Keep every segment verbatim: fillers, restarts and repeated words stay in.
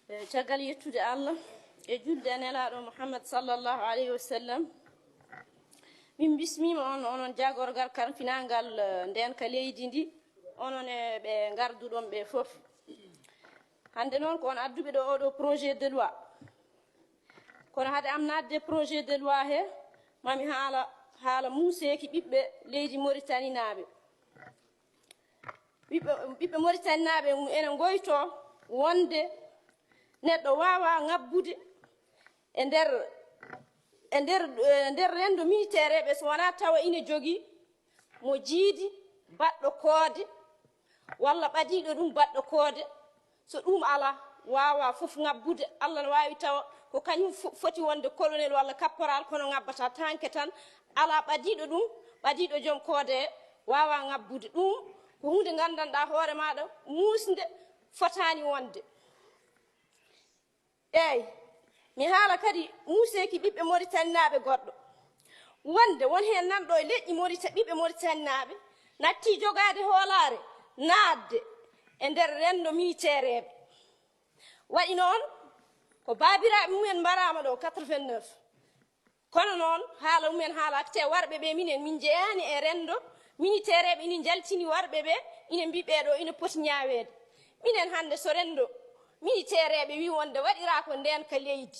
E caggal yettude Allah e julde e Nelaaɗo Muhammad sallallahu alayhi wa sallam, min bismiima on, onon jaagorgal kan finaangal, eh, ndeenka leydi ndi, onon e ɓe ngarduɗon ɓe fof. Hannde noon ko on adduɓe ɗo oɗo projet de loi. Kono hade am naatde projet de loi he, mami haala, haala muuseeki ɓiɓɓe leydi Moritaninaaɓe. Ɓiɓɓe, ɓiɓɓe Moritaninaaɓe ene ngoyto wonde neɗɗo waawaa ŋabbude e nder, e nder, e nder renndo militeereeɓe so wonaa tawa ina jogii mo jiidi baɗɗo koode walla ɓadiiɗo ɗum baɗɗo koode. So ɗum alaa, waawaa fof ŋabbude. Allah no waawi tawa ko kañum fo-, foti wonde colonel walla caporal, kono ŋabbataa tanke tan. Alaa ɓadiiɗo ɗum, ɓadiiɗo joom koode, waawaa ŋabbude. Ɗum ko huunde nganndanɗaa hoore maaɗa, muusnde, fotaani wonde. Eey, mi haala kadi muuseeki ɓiɓɓe Moritaninaaɓe goɗɗo. Wonde won heen nan ɗo e leƴƴi Morita-, ɓiɓɓe Moritaninaaɓe nattii jogaade hoolaare, naatde e nder renndo militeereeɓe. Waɗi noon, ko baabiraaɓe mumen mbaraama ɗo quatre-vingt-neuf. Kono noon, haala mumen haalaaka, te warɓe ɓe minen, min njeyaani e renndo militeereeɓe, ina njaltini warɓe ɓe, ina mbi ɓee ɗo ina poti ñaaweede. Minen hannde, so renndo militeereeɓe wi wonde waɗiraa ko ndeenka leydi,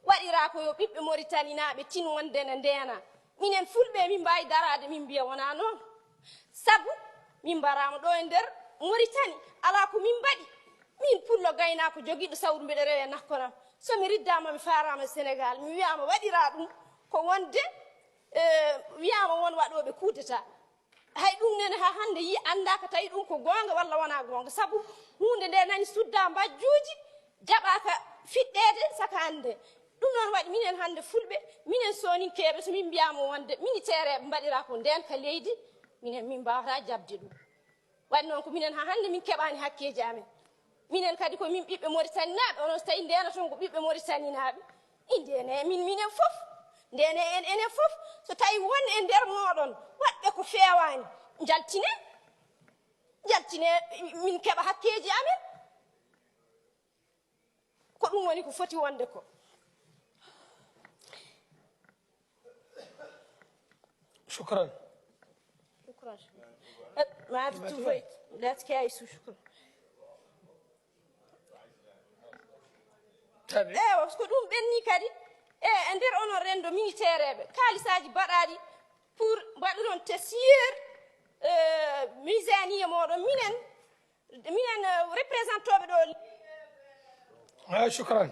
waɗiraa ko yo ɓiɓɓe Moritaninaaɓe tin wonde ne ndeena, minen Fulɓe, min mbaawi daraade, min mbiya wonaa noon. Sabu min mbaraama ɗo e nder Moritani, alaa ko min mbaɗi. Min pullo gaynaako jogiiɗo sawru, mbiɗa rewe nakkoram. So mi riddaama, mi faaraama Senegaal, mi wiyaama waɗiraa ɗum ko wonde, eh, wiyaama won waɗooɓe coup d'état. Hay ɗum nene haa hannde yi anndaaka tawi ɗum ko goonga walla wonaa goonga. Sabu huunde nde nani suddaa mbajjuuji, jaɓaaka fiɗɗeede saka hannde. Ɗum noon waɗi minen hannde Fulɓe, minen Sooninkeeɓe, so min mbiyaama wonde militeereeɓe mbaɗiraa ko ndeenka leydi, minen min mbaawataa jaɓde ɗum. Waɗi noon ko minen haa hannde min keɓaani hakkeeji amen. Minen kadi ko min ɓiɓɓe Moritaninaaɓe, onon so tawii ndeenaton ko ɓiɓɓe Moritaninaaɓe, i ndeene min, minen fof, ndeene en enen fof. So tawii won e nder mooɗon waɗɓe ko feewaani, njaltine, njaltine, min keɓa hakkeeji amen. Ko ɗum woni ko foti wonde ko. Shukran. Shukran. Eh, ma to wait. Let's care isu shukran. Tabi. Ewa, ko ɗum ɓenni kadi. E, e nder onon renndo militeereeɓe, kaalisaaji baɗaaɗi pour mbaɗuɗon tesiyeer, eh, misaniya mooɗon. Minen, minen, eh, représentooɓe ɗo. Ah, shukran.